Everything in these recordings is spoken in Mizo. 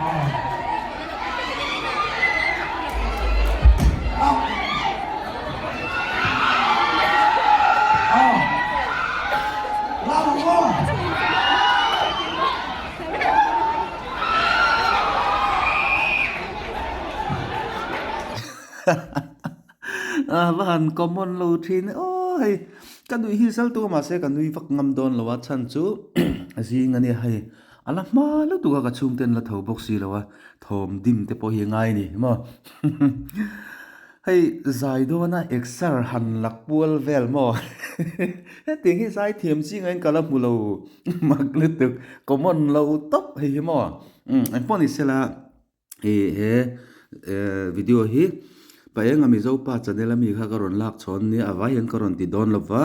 A va han common lo thin aw hei ka nuih hi sal tu mahse ka nui vak ngam dawn lo a chhan chu a zing a nia hei a la hma lutuk a ka chhungte an la tho bawk si lo a thawm dim te pawh hi a ngai a ni maw hei zai dawn a exer han lak pual vel maw hetiang hi zai thiam chi ngaiin ka la hmu lo mak lutuk common lo tawp hei hi maw engpawh ni sela. Ih he video hi Paenga Mizo pa channel ami kha ka rawn lak chhawn nia a vai hian ka rawn ti dawn lo va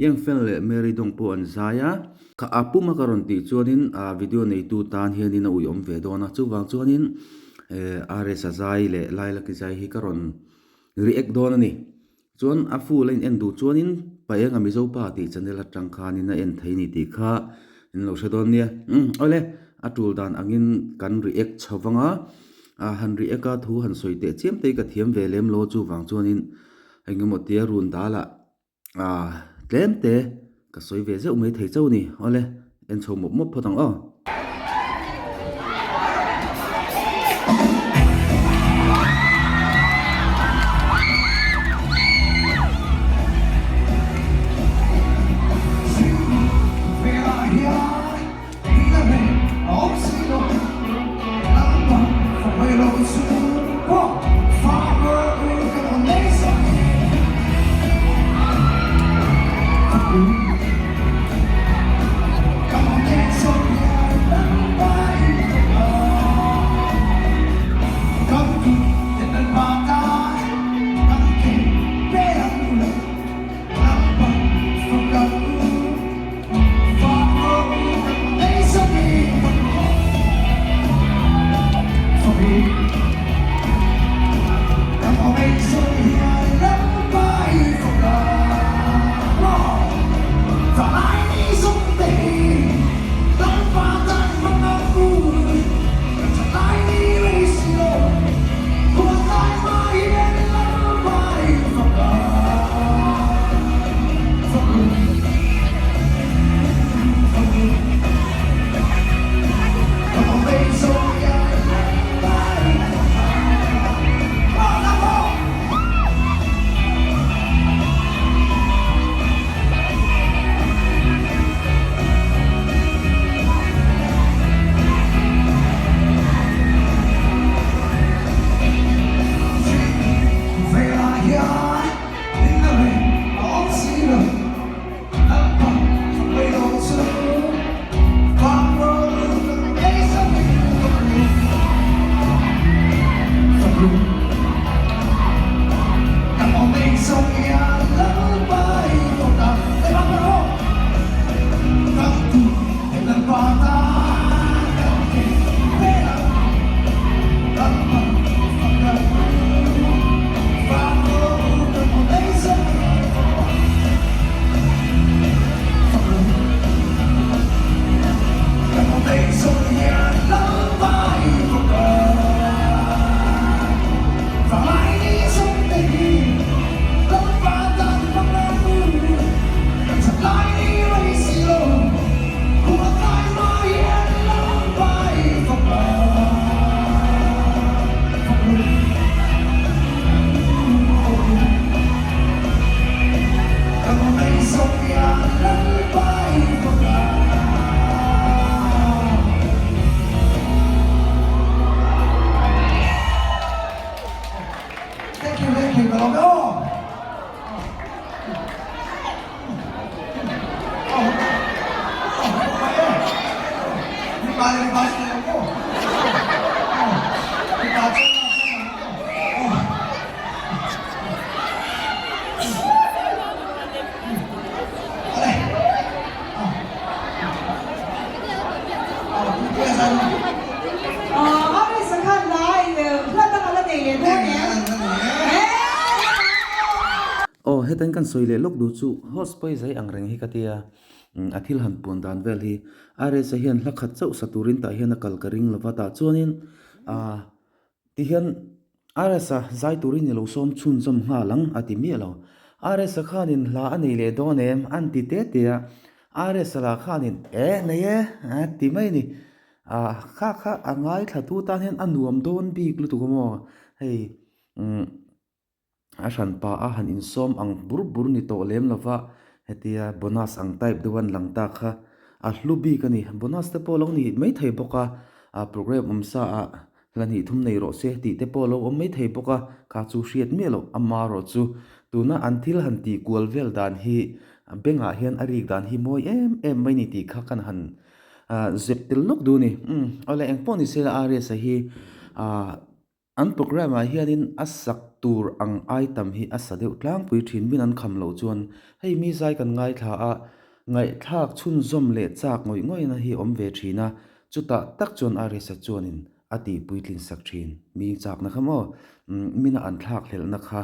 Young Fel leh Mary Dawng pawh an zai a kha a puma ka rawn tih chuanin a video neitu tan hianin a uiawm ve dawn a chuvang chuanin RS a zai leh Lailaki zai hi ka rawn react dawn a ni chuan a full a in en duh chuanin Paenga Mizo pa tih channel atang khanin a en thei a ni tih kha in lo hre dawn nia umm awle a tul dan angin kan react chho vang a ah han react a thu han sawi teh chiam te hi ka thiam ve lem lo chuvang chuanin eng emaw tia run dal ah ah tlem te ka sawi ve zeuh mai thei chauh a ni awle en chho mawp mawp phawt ang aw. Aw hetain kan sawi leh lawk duh chu host pawizai ang reng hi ka tia. A thil han puan dan vel hi RS-a hian hla khat chauh sa turin tah hian a kal ka ring lova tah chuanin ah tihian RS-a zai turin i lo sawm chhunzawm nghal ang a ti miah lo. RS-a khanin hla a nei leh dawn em an ti te te a, RS-a lah khanin eh nei e a ti mai a ni. Ah kha kha a ngaithla tu tan hian a nuam dawn bik lutuk a maw hei umm. A hran pa a han insawm ang bur bur ni tawh lem lova, hetia bonus ang type deuh an lang ta kha a hlu bik a ni. Bonus te pawh lo ni mai thei bawk a, a programme awm sa ah hla hnih thum nei rawh se tih te pawh lo awm mai thei bawk a, kha chu hriat miah loh amarawh chu tuna an thil han tih kual vel dan hi bengah hian a rik dan hi mawi em em mai ni tih kha kan han zep tel lawk duh a ni. Umm awle engpawh ni se la RS-a hi ah. An programme ah hianin a sak tur ang item hi a sa deuh tlangpui thin min an kham loh chuan hei mi zai kan ngaithla a, ngaihthlak chhunzawm leh chak ngawih ngawihna hi awm ve thin a, chutah tak chuan Arisa chuanin a tih puitlin sak thin, mi chakna kha maw mina an thlak hlelhna kha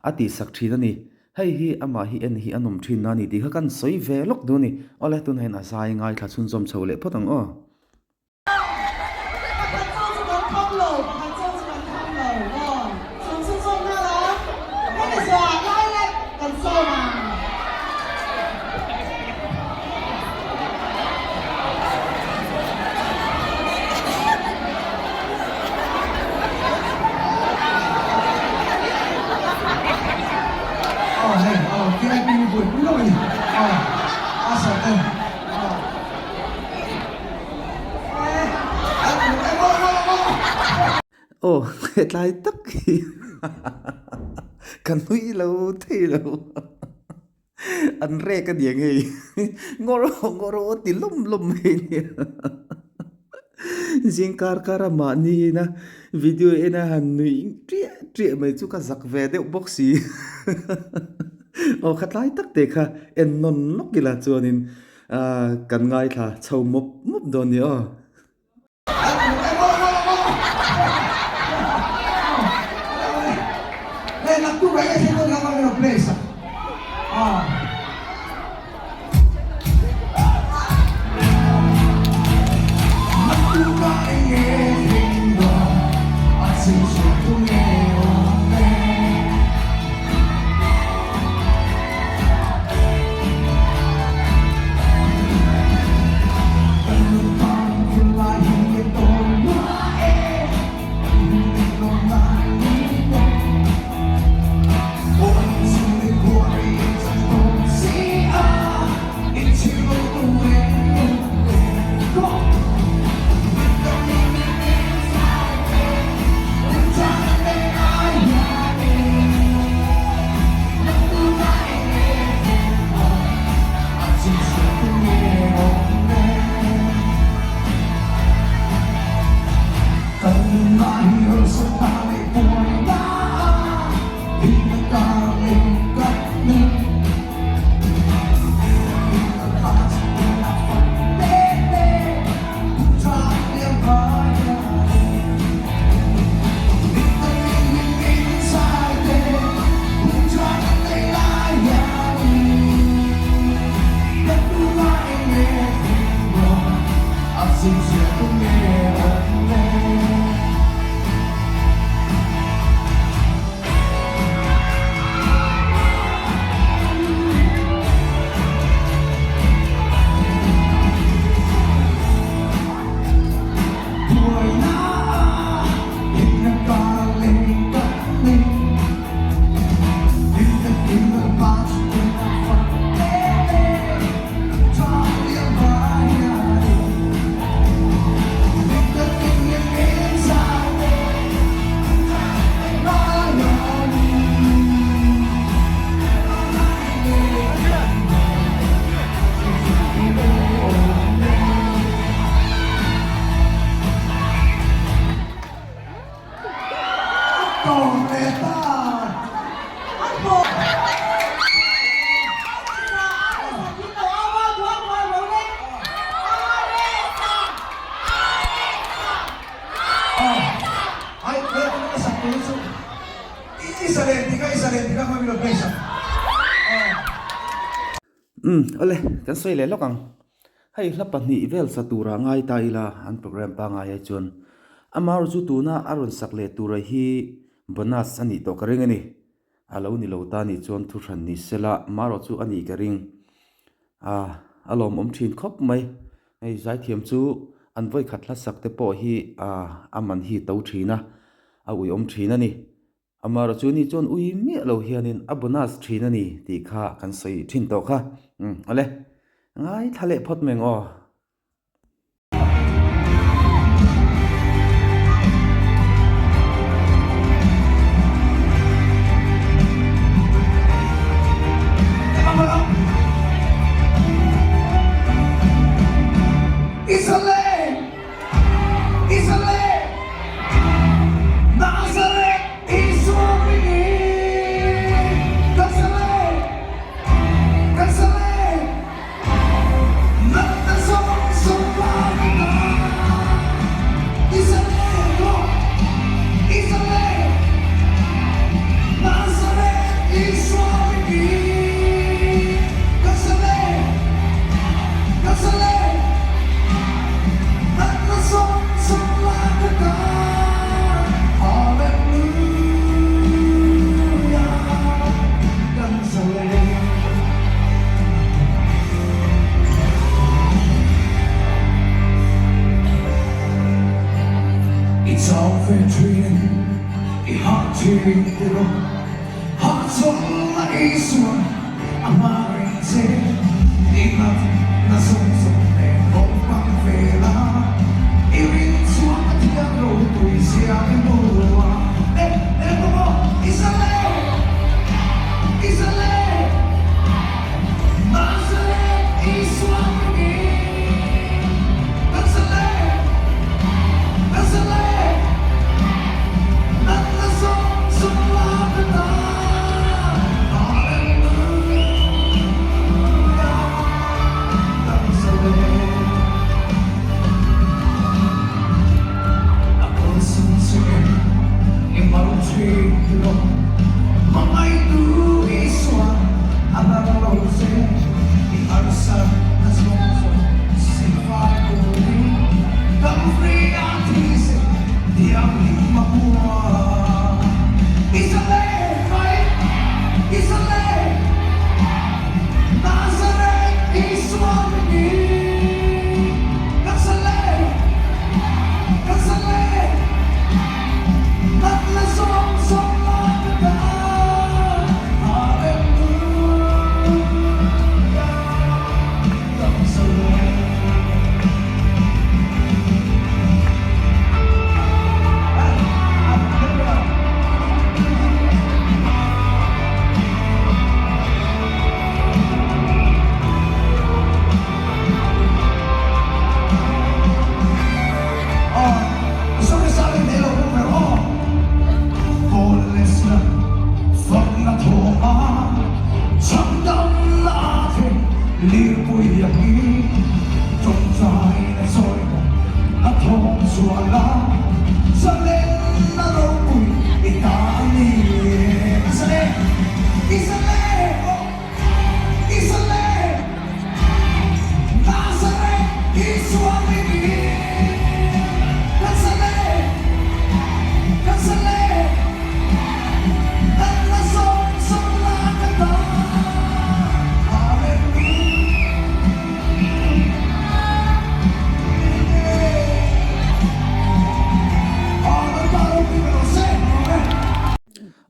a tih sak thin a ni, hei hi amah hi en hi a nawm thin na a ni tih kha kan sawi ve lawk duh a ni, awle tunah hian a zai ngaithla chhunzawm chho leh phawt ang aw. Pakhat chauh chu kan kham lo, pakhat chauh chu kan kham lo maw? Sawm chu sawm nghal a, hemi zawhah lai leh kan sawm ang. Aw hei aw VIP buaipui lo a ni aw a sawm en aw. Aw hetlai tak hi ka nui lo thei lo an rek a niang hei ngawr ngawr aw ti lawm lawm mai nia zing kar kar a mahni ina video en a han nuih triah triah mai chu ka zak ve deuh bawk si aw khatlai tak te kha en nawn lawk ila chuanin Kan ngaithla chho mawp mawp dawn ni aw. Umm, awle, kan sawi leh lawk ang. Hei hla pahnih vel sa tura ngai ta ila an program pangai ai chuan Amar chu tuna a rawn sak leh tura hi bonus a nih tawh ka ring a ni. A lo ni lo ta nih chuan thu hran ni sela marawh chu a nih ka ring. A, a lawmawm thin khawp mai. Hei zaithiam chu an vawikhat hla sak te pawh hi a, a man hi to thin a, a uiawm thin a ni. Amarawh chu ni chuan ui miah lo hianin a bonus thin a ni tih kha kan sawi thin tawh kha. Umm, awle. Ngaithla leh phawt mai ang aw.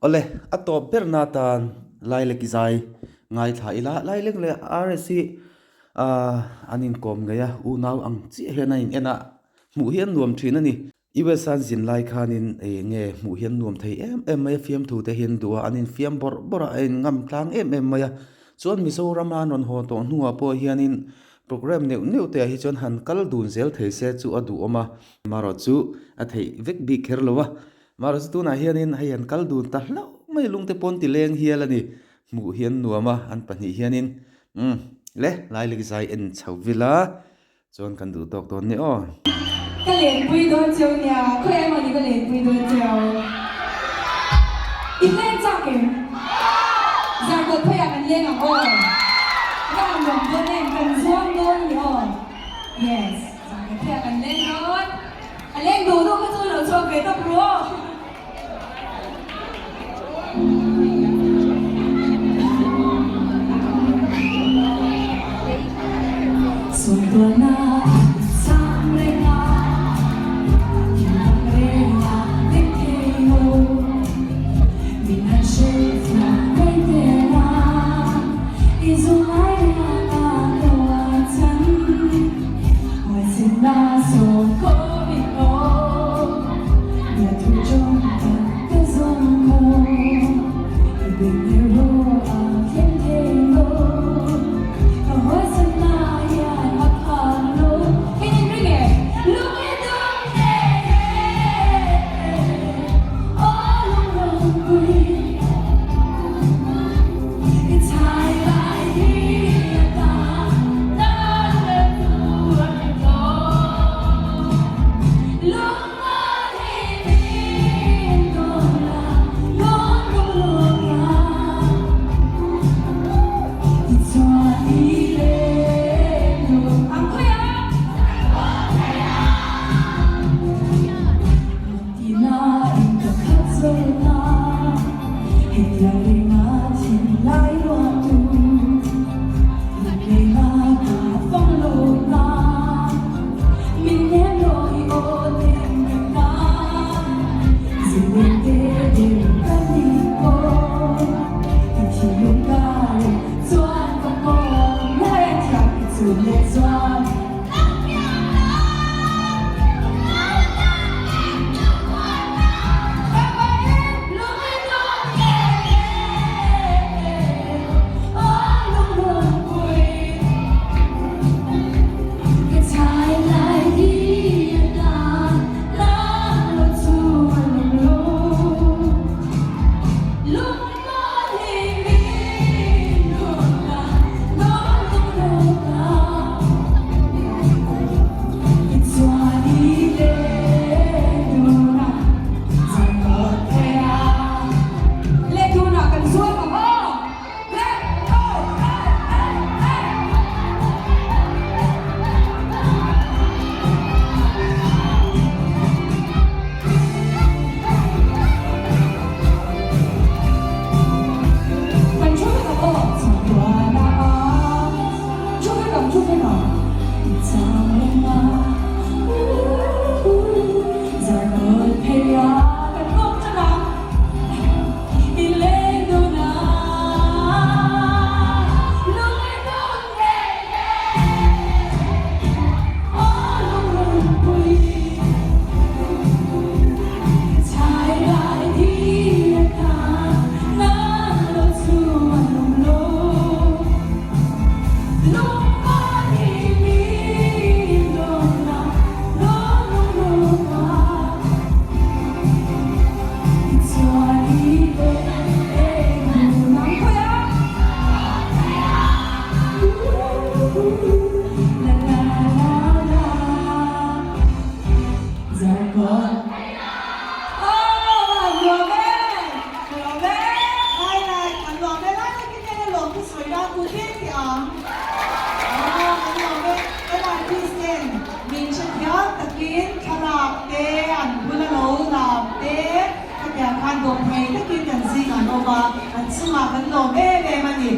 Awle, a tawp berna atan Lailek i zai ngaithla ila, Lailek leh RS hi an inkawm ngei a, unau ang chiah hian a in en a, hmuh hi an nuam thin a ni. US a an zin lai khanin eng nge hmuh hi an nuam thei em em mai a, fiamthu te hi an duh a, an infiam bawrh bawrh a, a in ngam tlang em em mai a. Chuan Mizoram a an rawn haw tawh hnuah pawh hianin program neuh neuh te ah hi chuan han kal dun zel thei se chu a duhawm a, marawh chu a theih vek bik kher lo a. Marawh chu tunah hianin hei an kal dun ta hlauh mai lungte pawn ti leng hial a ni. Hmuh hi an nuam a, an pahnih hianin umm le Lailek zai en chho vil a. Chuan kan duh tawk dawn ni aw. Ka lenpui dawn cheu nia, khawi emaw ni ka lenpui dawn cheu. In leng chak em? Zarkawt pheiah kan leng ang aw. Ka ang maw? Yes, zan ka thia kan leng dawn. A leng duh duh kha chu lo chhuak ve tawp ru aw. Suangtuahna chang reng a, thildang reng a leng thei lo. Min han hrethiam mai tel a, i zu ngai reng a ka uar chan. Huaisenna sawm khawp in aw, bia thu tawng tak ka zawng lo. I beng erawh a thleng thei lo, ka huaisenna hian a phak lo. Kei in ring e, lung i dum hle e, aw lung ropui. I chhai lai hi a ta tan le tu a ni tawh. Lungngai hi min dawn la, dawn rum lawk la. Tichuan i leng dun ang khawi a. Tina in ka khat zo ta, hetiang renga thinlai ruah tu. Lungleina ka fang lo ta, min nem lo i aw nem ka tan. Zileng te dem ka ni ko, i thinlung ka rem chuan ka pawm. Lai a thiam i chun leh chuan. Kan thu vek ang aw. Chatuana a thu vek ang, thu vek ang. I chang reng a, zar kawl phei a kan kawp tan ang. I leng dun a, lung i dun ngei ngei, aw lung runpui. Chhai lai thi a ta nang lo chu a lung lo. Lung ma hi min dawn la, dawn lung lung a. I chuan i leng dun ang khawi a. La la la la. Zarkawt. Aw a nuam e, nuam e. Lai lai a nuam e, lai lai kin hian a lawm chu sawi dan tur hle tih ang. Aw a nuam e, kan artist ten min hrethiam takin thlalak te an bula lo lam te khatiang khan dawm thei takin kan zing an awm a, an chungah kan lawm em em a ni.